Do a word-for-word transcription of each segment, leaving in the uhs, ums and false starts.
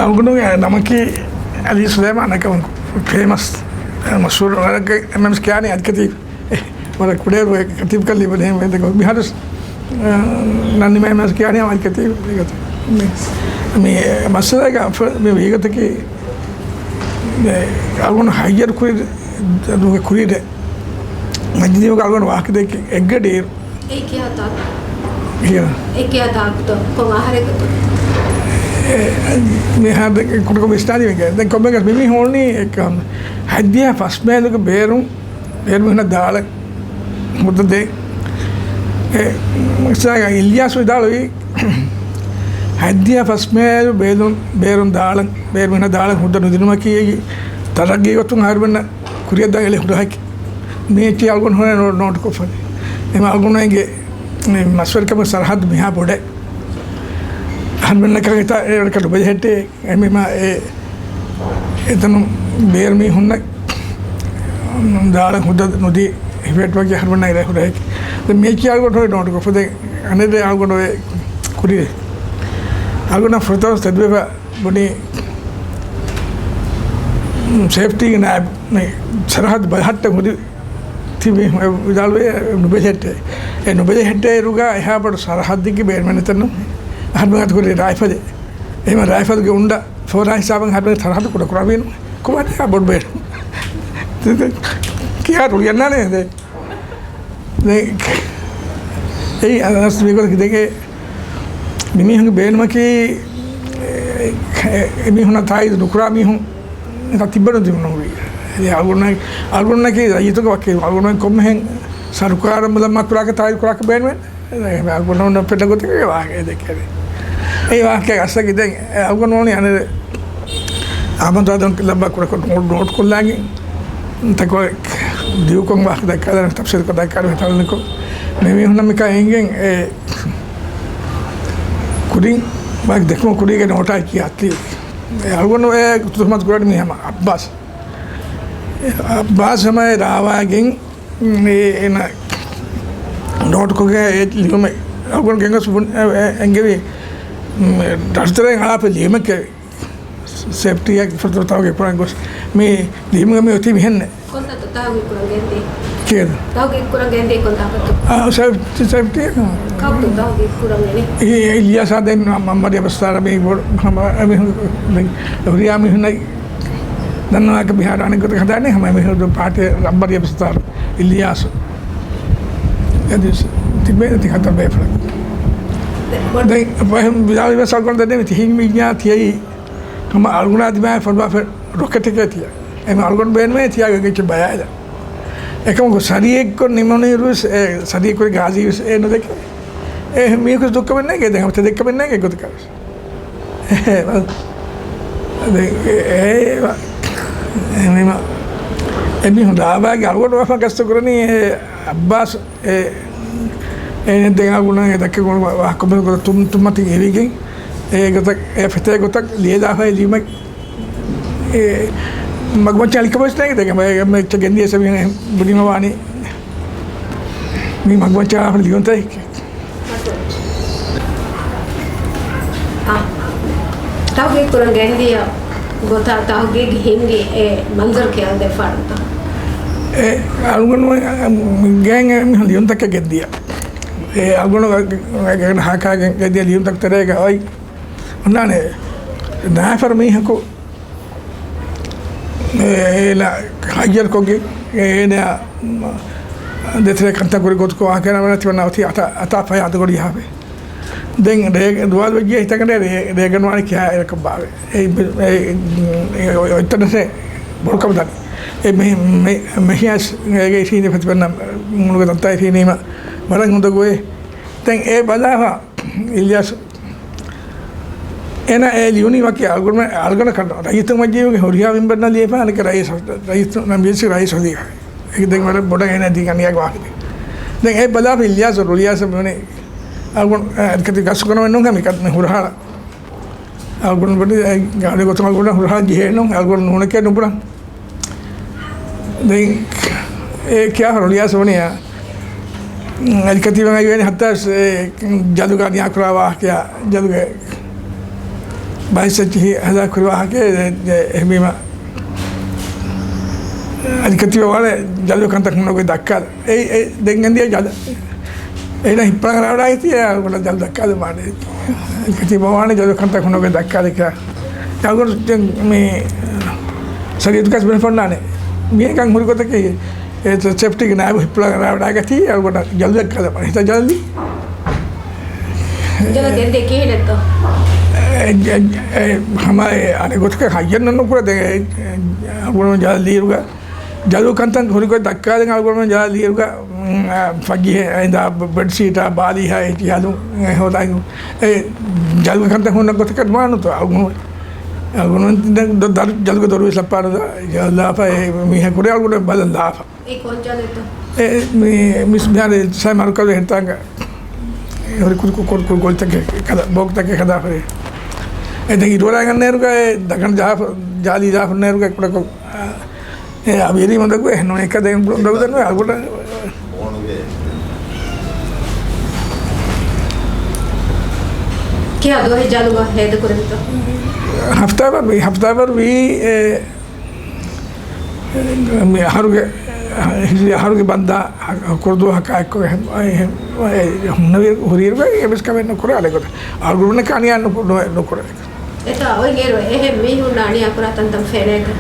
އަޅުގަނޑުގެ ނަމަކީ އަލީ ސުލައިމާން އަކަމަކު ފޭމަސް، މަޝްހޫރު ވަރަށް އެމްއެމްސް ކިޔާނީ އަދިކަތި ވަރަށް ކުޑައިރު ކަތީބުކަން ލިބުނީ މިހާރު ނަންނިމޭ އެމްއެމްސް ކިޔާނީ އަދިކަތި މި މައްސަލައިގަ މި ވީގޮތަކީ އަޅުގަނޑު ހައްޔަރު ކުރި ކުރި ރޭ މަޖިލީހުގަ އަޅުގަނޑު ވާހަކަ ދެއްކި އެއްގަޑިއިރު އެއީ ކިހާ ތާކު؟ ކިހާ؟ އެއީ ކިހާ ތާކުތޯ؟ ކޮން އަހަރެއްގަތޯ؟ އެ، މިހާރު ކުޑަކޮށް ވިސްނާލީމަ ދެން ކޮންމެ މިމީހުން އޮންނީ ހަތްދިހަ ފަސް މޭލުގެ ބޭރުން، ބޭރު މީހުންނަށް ދާޅަ ހުއްދަ ދޭ. އެ، އިލްޔާސް ވިދާޅުވީ، ހަތްދިހަ ފަސް މޭލު ބޭރުން، ބޭރުން ދާޅަ، ބޭރު މީހުންނަށް ދާޅަ ހުއްދަ ނުދިނުމަކީ އެއީ ތަރައްގީ ގޮތުން އަހަރުމެންނަށް ކުރިއަށް ދާން އެޅޭ ހުރަހަކީ. މި އެއްޗެއް އަޅުގަނޑު ހުރެ ނޯ-، ނޯޓުކޮށްފަ. އެމަ އަޅުގަނޑުގެ މަސްވެރިކަމުގެ ސަރަހައްދު މިހާ ބޮޑޭ. އަހަރުމެންނަކަށް އެތާ އެވަރަކަށް ނުބެލެހެއްޓޭ. އެމަ އެ، އެތަނު ބޭރު މީހުންނަށް ދާޅަ ހުއްދަ ނުދީ ހިފެހެއްޓުމަކީ އަހަރުމެންނަށް އެޅޭ ހުރަހަކީ. ދެން މި އެއްޗެއް އަޅުގަނޑު ހުރެ ނޯޓުކޮށްފަ. ދެން އަނެއް އަޅުގަނޑު އެ ކުރީ. އަޅުގަނޑަށް ފުރަތަމަ ތެދުވެފަ ބުނީ، ސޭފްޓީގެ ނާއިބު، މި ސަރަހައްދު ބަލަހައްޓަން ހުރި ތިބި ވިދާޅުވޭ ނުބެލެހެއްޓޭ. އެ ނުބެލެހެއްޓޭ އިރުގަ އެހާ ބޮޑު ސަރަހައްދެއްގެ ބޭނުމެއް ނެތް އަހަރުމެން އަތު ކުރީ ރައިފަލެއް. އެހެން ރައިފަލްގެ އުނޑަށް ފޯރާ ހިސާބަށް އަހަރުމެން ސަރަހައްދު ކުޑަކުރާ ވީނު. ކޮބާތަ ބޮޑު ބޭނުމެއް. ކިހާ ރުޅި އަންނާނެ ދެން. ދެން އެއީ އަސް މިގޮތަކީ ދެން އެ މިމީހުންގެ ބޭނުމަކީ، އެ، އެ، އެމީހުންނަށް ތާއީދު ނުކުރާ މީހުން ތިއްބަން ނުދިނުންވީ. އެ އަޅުގަނޑަކީ، އަޅުގަނޑަކީ ރައްޔިތުގެ ވަކީލު. އަޅުގަނޑު ކޮންމެހެން ސަރުކާރަށް ލައްމާ ކުރާކަށް ތާއީދު ކުރާކަށް ބޭނުމެއް. އެ އަޅުގަނޑު ފެންނަ ގޮތަކީ ވާހަކަ ދެއްކެވި. އެ ވާހަކަ އަސްލަކީ ދެން އެ އަޅުގަނޑު އަނެއް އަހްމަދު އާދަމް ލައްބާ ކުޑަކޮށް ނޯޓް، ނޯޓް ކޮށްލާގެން ތަކޮ ދިޔުކޮށް ވާހަކަ ދައްކާލަން ތަފްސީލްކޮށް ދައްކާލަން ތަޅުނިކޮށް މި މީހުންނަށް މިކަން އެނގެން އެ ކުރިން ވާހަކަ ދެއްކުމަށް ކުރީގެ ނޯޓާ ކިޔާ އަތި. އެ އަޅުގަނޑު އެ ތުހުމަތު ކުރަނީ މީ ހަމަ އައްބާސް. އެ އައްބާސް ހަމަ އެ ރާވާގެން އެ އޭނަ ނޯޓްކޮށްގެން އެ ލިޔުމެއް އަޅުގަނޑު ގެންގޮސް ބުން-، އެ، އެ، އެނގެވި ޑަރުތެރެއިން އަޅާފަ ލިޔުމެއް ސޭފްޓީއަށް ފުރަތަމަ ތަހުގީގު ކުރަން ގޮސް މި ލިޔުމުގަ މި އޮތީ މިހެންނެއް. ކޮންތާކު ތަހުގީގު ކުރަން ގެންދިޔަ؟ ކިހިނެއް؟ ތަހުގީގު ކުރަން ގެންދިޔަ ކޮންތާކު؟ އާ، ސޭފް-، ސޭފްޓީ. ކާކު ތަހުގީގު ކުރަން ގެންދިޔަ؟ އިލްޔާސާ ދެން މަ-، މަ-، މަރިޔަ ބަސްތާރަ މީ ބޮޑު ހަމަ އެމީހުން ހުރިހާ މީހުންނަށް ދަންނަވާކަށް މިހާރު އަނެއް ގޮތަކަށް ހަދާނީ ހަމަ އެމީހުން ޕާޓީ ރައްބަރި ބަސްތާރަ އިލްޔާސު. އަދި ތިބޭ ތި ހަތަރު ބޭފުޅަކު. ދެން ވިދާޅުވެސް އަޅުގަނޑު ދެންނެވި ތިހިން މިއްޔާ ތިޔައީ ހަމަ އަޅުގަނޑާ ދިމާއަށް ފޮނުވާފަ ރޮކެޓެކޭ ތިޔަ. އެމަ އަޅުގަނޑު ބޭނުމޭ ތިޔާގެ އެއްޗެއް ބަޔާލަ. އެކަމަކު ސަރީއެއްކޮށް ނިމުނުއިރުވެސް އެ ސަރީ ކުރި ގާޒީވެސް އެ ނުދެކެ. އެ މީހަކު ދުއްކަމެއް ނޭގެ ދެން ހަމަ ތެދެއްކަމެއް ނޭގެ ގޮތަކަށް. އެ، އެ، އެ، އެ، އެ، އެމީހުން ރާވާގެ އަޅުގަނޑު ވާފަ ގަސްތު ކުރަނީ އެ އައްބާސް އެ، އެ ދެން އަޅުގަނޑު އެ ދައްކަ ގޮތަށް ވާ-، ވާ-، ކޮންމެ ގޮތަށް ތުން-، ތުންމަތިން އެރިގެން އެ ގޮތަށް އެ ފެތޭ ގޮތަށް ލިޔެލާފައި ލިޔުމެއް އެ މަގުމައްޗަށް އަލިކަމެއް ނޭގެ ދެން އެ އެއްޗެއް ގެންދިޔަސް އެމީހުން ބުނީމަ ވާނީ މި މަގުމައްޗަށް ލިޔުންތައް. އާ، ތަހުގީގު ކުރަން ގެންދިޔަ ގޮތާ ތަހުގީގު ހިންގި އެ މަންޒަރު ކިޔާދޭ ފާޑުތަ؟ އެ އަޅުގަނޑު ގޭން އެ މިހާ ލިޔުންތަކެއް ގެންދިޔަ. އެ އަޅުގަނޑު ހާކާގެން ގެންދިޔަ ލިޔުންތަކު ތެރޭގަ އޮތް އޮންނާނެ ނާފަރު މީހަކު އޭނާ ހައްޔަރުކޮށްގެން، އޭނާ ދޭތެރޭ ކަންތައް ކުރި ގޮތަކު ވާހަކަ ނަމަ ތިމަންނާ އޮތީ އަތާ، އަތާ ފަޔާ އަތުގަޑި ހާފެ. ދެން ރޭ-، ދުވާލު ވެއްޖެ ހިތަކަނޑޭ ރޭ-، ރޭގަނޑު ވާނީ ކިހާ އެރަކަށް ބާވެ. އެ، އެ، އޮތްތަނަސް ބޮޑުކަމަށް ދަނީ. އެ މެ-، މެ-، މެހިޔާސް އޭގެ އިށީނދެ ފަތިބަންނަ މުޅުގެ ދަންތާ އިށީނީމަ ވަރަށް ހުނދަގޮތް. ދެން އެ ބަލާފަ އިލްޔާސް އޭނާ އެ ލިޔުނީ ވަކި އަޅުގަނޑު، އަޅުގަނޑަކަށް ނޫން. ރައްޔިތުން މަޖިލީހުގެ ހުރިހާ މެމްބަރުންނަށް ލިޔެފަ އަނެކަ ރައީސް، ރައީސް، މަޖިލީހުގެ ރައީސް ވަޒީރު. އެ ދެން ވަރަށް ބޮޑަށް އޭނާ ދީ ގަނިޔާގެ ވާހަކަ. ދެން އެ ބަލާފަ އިލްޔާސް ރުޅިޔާސް މިވަނީ އަޅުގަނޑު އަދިކަތި ގަސްކުރަމެއް ނޫން ހަމިކަ މި ހުރަހާ އަޅުގަނޑު ބަޑި ގާޑި ގޮތުން އަޅުގަނޑު ހުރަހާ ޖެހޭނު އަޅުގަނޑު ނޫނެކޭ ނުބުނަން. ދެން އެ ކިޔާ ރުޅިޔާސް ވަނީ އަދިކަތި ވަނީ ހަތާސް ޖަލުގަ ނިޔާކުރާ ވާހަކަ ޖަލުގެ ބައިސް އެއްޗިހި ހަލާކު ކުރި ވާހަކައެއް އެ-، އެ-، އެހެންވީމަ، އަދި ކަތިބަ ވާނެ ޖަލު ކަންތައް ހުންނަ ގޮތް ދައްކާލަ. އެ-، އެ-، ދެން އެންދިޔަ ޖަލު. އޭނަ ހިއްޕާ ރާވަޑާގަތީ އަޅުގަނޑަށް ޖަލު ދައްކާލަމާނެ. އަދި ކަތިބަ ވާނެ ޖަލު ކަންތައް ހުންނަ ގޮތް ދައްކާލަ ކިޔާ. އަޅުގަނޑު ދެން މި ސަރިޔަތުގަސް ބެނެފޮންނާނެ. މީގަން ހުރި ގޮތަކީ އެ ސޭފްޓީގެ ނާއިބު ހިއްޕުޅާ ރާވަޑާގަތީ އަޅުގަނޑަށް ޖަލު ދައްކާލަމާނެ. ހިތަށް ޖަލަން ދީ. ޖަލަށް ގެންދިޔަ ކިހިނެއްތޯ؟ އެ، އެ، އެ، ހަމަ އެ އަނެއް ގޮތަކަށް ހައްޔަން ނުކުރޭ. ދެން އެ، އެ، އަޅުގަނޑު ޖަލަށް ލިޔުރުގަ، ޖަލު ކަންތައް ހުރި ގޮތް ދައްކާލަން އަޅުގަނޑު ޖަލަށް ލިޔުރުގަ، އަ، ފައްޖިހެ އެނދާ ބެޑްޝީޓާ ބާލީހާ އެ ޖަލު ހޯދާ އެ ޖަލު ކަންތައް ހުންނަ ގޮތަކަށް ވާނުތޯ؟ އަޅުގަނޑު، އަޅުގަނޑު ދަރު، ޖަލުގެ ދޮރުވެސް ލައްޕާނުދާ ޖަލާފަ އެ މީހަކު ރޭ އަޅުގަނޑު ބަލަން ލާފަ. އެ ކޮން ޖަލެއްތޯ؟ އެ، މި، މިސް މިހާރު ސައި މަރުކަޒު ހެންތާނގަ ހުރި ކުދި ކު-، ކު-، ކު-، ގޮޅިތަކެއް ކަލަ، ބޯކްތަކެއް ހަދާފަރޭ. އެ ދެން އިރުވަރާގަން ނޭރުގަ އެ ދަގަން ޖަހާފަ، ޖާލީ ޖަހާފަ ނޭރުގަ ކުޑަކޮށް، އެ އަވިރީ މަދަގު އެ ނުނިކަ ދެން ބު-، ދޮގުދަން އަގުޑަ. ކިހާ ދުވަހެއް ޖަލުގަ ހޭދަކުރެވިތޯ؟ ހަފްތާވަރު ވީ، ހަފްތާވަރު ވީ، އެ، މި އަހަރުގެ، ހިޖްރީ އަހަރުގެ ބަންދާ ކުރުދުވަހަކާ އެއްކޮށް އެހެން، އެ، ހުންނެވި ހުރިއިރުގައި އެއްވެސް ކަމެއް ނުކުރޭ އަނެއް ގޮތަށް. އަޅުގަނޑުމެންނަކަށް އަނިޔާ ނުކު-، ނު-، ނުކުރޭ. އެތާ އޮތް އޭރު އެހެން މީހުންނަށް އަނިޔާ ކުރާ ތަންތަން ފެނޭތަ؟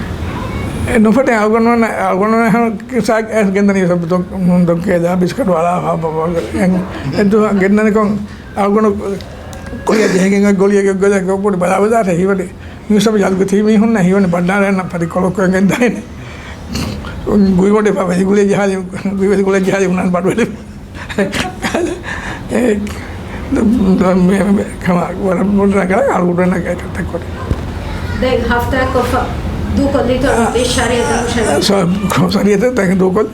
އެ ނުފެނޭ. އަޅުގަނޑުމެން، އަޅުގަނޑުމެން ހަމަ ކިސާ ގެންދަނީ ދޮން-، ދޮންކޭލާ ބިސްކަޓް ވަޅާ ފާ-، ފާ-، ފާ-، އެ-، އެއްދު ގެންދަނިކޮށް އަޅުގަނޑު ގޮޅިއަށް ޖެހިގެން ގޮޅިއަށް ގޮ-، ގޮ-، ގޮ-، ބަލާބަލާ ހީވަނީ. މިއުސަބު ޖަލުގަ ތިބި މީހުންނަށް ހީވަނީ ބަންޑާރައަށް ފަދަ ކޮޅަކު ގެންދަނީ. ގުއިވަޑެއް ފަ-، ވެލިގުޅޭ ޖަހާލި، ގުއިވެލި ގުޅޭ ޖަހާލި ހުންނާނެ ބަޑުވެލި. އެ، މެ-، މެ-، ކަމާ ވަރަށް ބޮޑު ރަނގަޅަށް އަޅުގަނޑުމެންނަށް ގެންދަނީ. ދެން ހަފްތާއަކަށް ކޮށްފަ ދޫކޮށްލީތޯ އާ، ޝަރީއަތަށް ހުށަހެޅި؟ ސަ-، ކޮ-، ޝަރީއަތަށް ދެން ދޫކޮށްލީ.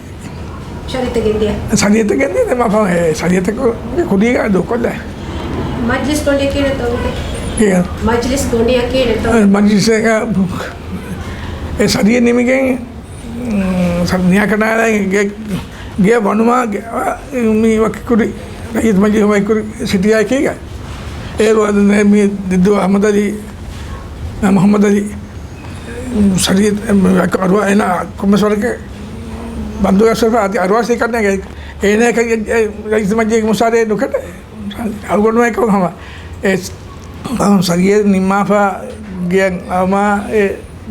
ޝަރީއަތަށް ގެންދިޔަ؟ ޝަރީއަތަށް ގެންދިޔަ ދެން މަ ފަހު އެ ޝަރީއަތަށް ކު-، ކުރީގަ ދޫކޮށްލާ. މަޖްލިސް ގޮނޑިއަކީ ނެތޯ؟ ކިޔާ؟ މަޖްލިސް ގޮނޑިއަކީ ނެތޯ؟ އެ މަޖްލިސް އެ، އެ ޝަރީއަތް ނިމިގެން، މް، ސަ-، ނިޔާކަނާލާ ގެ-، ގެ ވަނުމާ ގެ-، އާ، މި ވަކިކުރި، ރައީސް މަޖިލީހު ވަކިކުރި ސިޓީއާއެކީގަ. އޭރު އަދި މި ދިއްދޫ އަޙްމަދު އަލީ، އާ، މުޙައްމަދު އަލީ، މް، ޝަރީއަތް، މް، އަރުވާ އޭނާ ކޮންމެސް ވަރަކަށް ބަންދުގަ އަސްވެފަ އަދި އަރުވާ ސީކަންނޭގެ އޭނާ ރައީސް މަޖިލީހުގެ މުސާރައެއް ނުކަނޑަ. އަޅުގަނޑުމެން އެކަމަކު ހަމަ އެ ސަރިޔަ ނިންމާފަ ގެއަށް އައުމާ އެ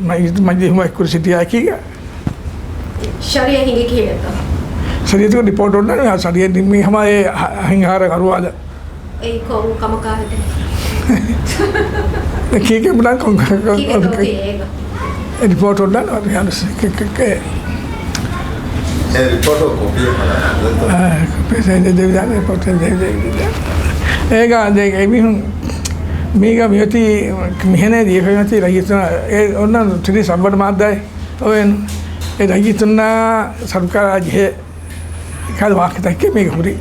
މަޖި-، މަޖިލީހު ވަކިކުރި ސިޓީއާއެކީގަ. ޝަރީއަތް ހިނގީ ކިހިނެއްތޯ؟ ޝަރީއަތުގެ ރިޕޯޓް އޮންނާނެ، ޝަރީއަތް ނިންމީ ހަމަ އެ ހަ-، ހިނގާރަ އަރުވާލަ. އެއީ ކޮން ކަމަކާ ހެދެ؟ ކީކޭ ބުނާ ކޮން ކަ-، ކަ-، ކީކޭ ކޮން ތޯ ކަ-، ތި އޭގަ؟ އެ ރިޕޯޓް އޮންނާނެ އަރިހާނަސް ކެ-، ކެ-، ކެ-، އެ ރިޕޯޓު ކޮޕީ އަ، ކޮޕީ ސައިން ދެވިދާނެ ރިޕޯޓް ދެވިދާނެ. އޭގަ ދެ އެމީހުން މީގަ މިއޮތީ މިހެނޭ ދިޔަފައި އޮތީ ރައްޔިތުން އެ އޮންނަ ތިރީސް އަށްވަނަ މާއްދާއެއް އޮވެން. އެ ރައްޔިތުންނާ ސަރުކާރާ ޖެހޭ ކަލަ ވާހަކަތަކެއް މީގަ ހުރި.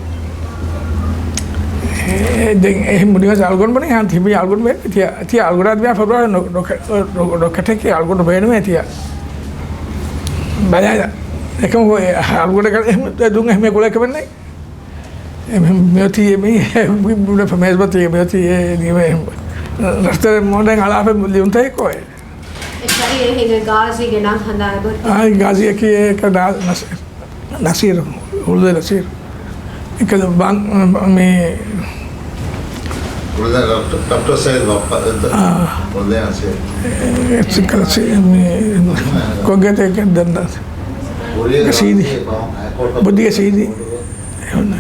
އެ، ދެން އެހެން ބުނިވެސް އަޅުގަނޑު ބުނި ހާން ތިބި އަޅުގަނޑު ވެ ތިޔަ، ތިޔަ އަޅުގަނޑާ ދިޔަ ފަރުވާ ނު-، ނު-، ނު-، ނުކަޓެކޭ އަޅުގަނޑު ބޭނުމޭ ތިޔަ. ބަލާލަ. އެކަމަކު އެ އަޅުގަނޑަކަށް އެހެން ދުން އެހެން ގުޅޭ ކަމެއް ނެތް. އެ މި-، މިއޮތީ އެ މީ ބުނެފަ މޭޒްބަތީ މިއޮތީ އެ ދިވެ ރަސްތަރެ މޯޑެން އަޅާފަ ލިޔުންތައް ކޮއެ. އެ ޝަރީއަތް ހިނގޭ ގާޒީގެ ނަން ހަނދާން އެބަ. އާ، ގާޒީއަކީ އެކަ ނާ-، ނަސީ-، ނަސީރު، ހުޅުދޭ ނަސީރު. އެކަ ބާން-، މި ހުޅުދޭ ޑޮކްޓަ-، ޑޮކްޓަރ ސައީދު ބައްޕަ، އެ، އާ. ހުޅުދޭ ނަސީރު. އެ، އެ، ސިކަލް ސީ-، މި ކޮންގެތެއް ދަންނަ. ހުޅުދޭ ސީދީ. ބުދިގެ ސީދީ. އެހުން.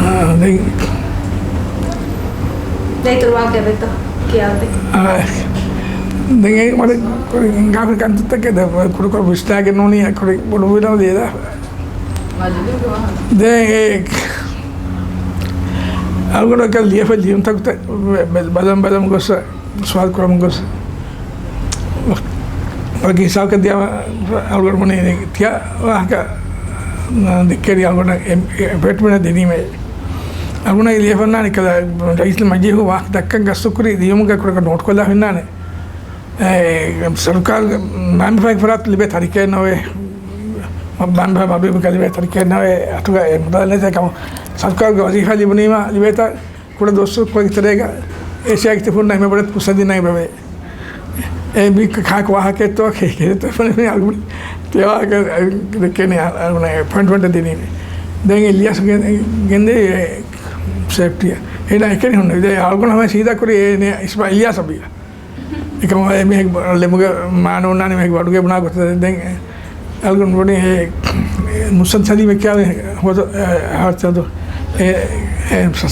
އާ، ދެން ދެން އިތުރު ވާހަކަ އެބައޮތްތަ ކިޔާދޭ. އާ، ދެން އެ މަޑެ ގާފި ކަންތައްތަކެއް ދެ ކުޑަކޮށް ވިސްނާގެން ނޫނީ ކުރި ބޮޑު ވިނަ ދޭދާ. ދެން އެ އަޅުގަނޑަކަށް ލިޔެފަ ލިޔުންތަކުތައް ބެ-، ބެ-، ބަލަން ބަލަން ގޮސް ސުވާލު ކުރަމުން ގޮސް، ވަކި ހިސާބަކަށް ދިޔަ އަޅުގަނޑު ބުނީ ތިޔަ ވާހަކަ ދެއްކެވި އަޅުގަނޑަށް އެ-، އެ-، އެޕޮއިންޓްމަންޓް ދިނީމޭ. އަޅުގަނޑަށް ލިޔެފަންނާނެ ކަލަ ރައީސް މަޖީހު ވާހަކަ ދައްކަން ގަސްތުކުރި ލިޔުމުގަ ކުޑަކޮށް ނޯޓްކޮށްލާ ހުންނާނެ. އެ، ސަރުކާރުގެ ނާއިބު ފައި ފަރާތު ލިބޭ ތަރިކައެއް ނޯވޭ. ބަނޑު މަޑުވި ކަލިވެ ތަރިކެންނަވެ އަތުގަ އެ މުދާ ނެތެ ކަމަށް ސަރުކާރުގެ ވަޒީފާ ލިބުނީމަ ލިބޭތަ ކުޑަ ދުވަސް ކޮއި ތެރޭގަ އޭޝިޔާގެ ތިފުންނަ އެމެ ބޮޑެތި ކުސަދިންނައި ބެވޭ. އެ މި ކާކު ވާހަކައެއްތޯ ކެ-، ކެރެތަ ފަނި މި އަޅުގަނޑު ތިޔަވާހަކަ ދެކެނީ އަ-، އަ-، އަ-، އެޕޮއިންޓްމަންޓް ދިނީ. ދެން އިލްޔާސް ގެން-، ގެންދެވި އެ ސޭފްޓީއަށް. އޭނާ އެކެނި ހުންނެވި. ދެން އަޅުގަނޑު ހަމަ ސީދާ ކުރީ އޭނެ އިސްމާ އިލްޔާސް އަބީ. އެކަމަށް އެ މީހެއް ލެމުގެ މާނަ އޮންނާނެ މީހެއް ވަޑުގެ ބުނާ ގޮތަށް ދެން އަޅުގަނޑު ބުނި އެ މުއްސަން ސަލީމެއް ކިޔާ ހޯދަ ހާސްތަދު އެ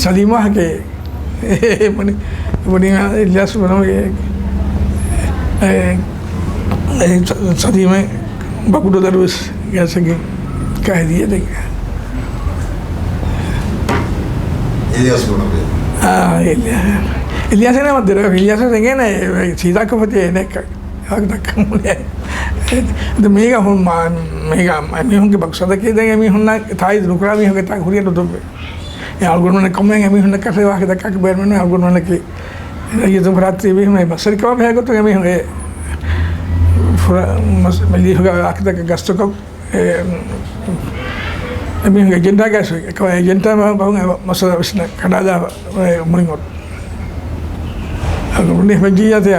ސަލީމާ ހަކެ އެ ބުނި ބުނި އިލްޔާސް ބުނަމަ އެ ސަލީމެ ބަކުޑު ދަރުވެސް ގެސަގެ ކަހެދިޔަ ދެން. އިލްޔާސް ބުނަމެ. އާ، އިލްޔާސް. އިލްޔާސް ނަމަ ދެރަ އިލްޔާސް ދެނގޭނެ ސީދާ ކޮފަތި އެނެއްކަ. އެ ދައްކަމުން އެ މީގަ ހުން މާ-، މީގަ މީހުންގެ މަޤްޞަދަކީ ދެން އެމީހުންނަށް ތާއީދު ނުކުރާ މީހުންގެ ތާ ހުރިއަށް ނުދުއްވޭ. އެ އަޅުގަނޑުމެން ކޮންމެ އެމީހުންނަށް ކަށަވަރު ވާހަކަ ދައްކާކަށް ބޭނުމެއް ނުވޭ. އަޅުގަނޑުމެންނަކީ އެ އިތުން ފަރާތް ތިބީ މި މަސަރިކަމަށް ބެހޭ ގޮތުން އެމީހުން އެ ފުރަ މަސް-، މަޖިލީހުގަ ވާހަކަ ދައްކާ ގަސްތުކޮށް، އެ، އެމީހުންގެ އެޖެންޑާގައި އެކަމަ އެޖެންޑާ ބަހުން އެ މައްސަލަ ވިސްނަ ކަނޑާލާ މުޅިން އޮތް. އަދު މުޅި މަޖީއަތެ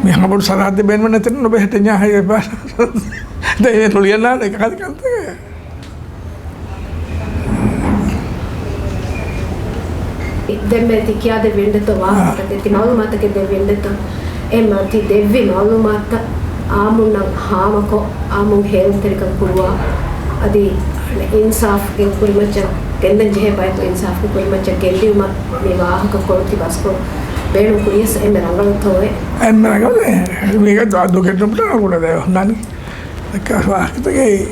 މި ހަމަ ބޮޑު ސަރަހައްދެއް ބޭނުމެއް ނެތެން ނުބެހެއްޓެންޏާ ހައި ދެ ނުޅިޔަނާނެ ކަހަލަ ކަންތައް. ދެންމެ ތި ކިޔާދެއްވިންދެތޯ ވާހަކަތަކެއް، ތި މައުލޫމާތަކެއް ދެއްވިންދެތޯ؟ އެ މަ-، ތި ދެއްވި މައުލޫމާތުތައް އާއްމުންނަށް ހާމަކޮށް، އާއްމުން ހޭލުންތެރިކަން ކުރުވާ، އަދި އިންސާފްގެ ކުރިމައްޗަށް ގެންދަން ޖެހޭ ބަޔަކު އިންސާފްގެ ކުރިމައްޗަށް ގެންދިއުމަށް މި ވާހަކަކޮޅު ތި ބަސްކޮޅު ބޭނުން ކުރިޔަސް އެންމެ ރަނގަޅުތޯއޭ؟ އެންމެ ރަނގަޅު މީގަ ދު-، ދުކެއް ނުބުނާ ގުޅަދޭ ހުންނާނީ. ދައްކާ ވާހަކަތަކެއް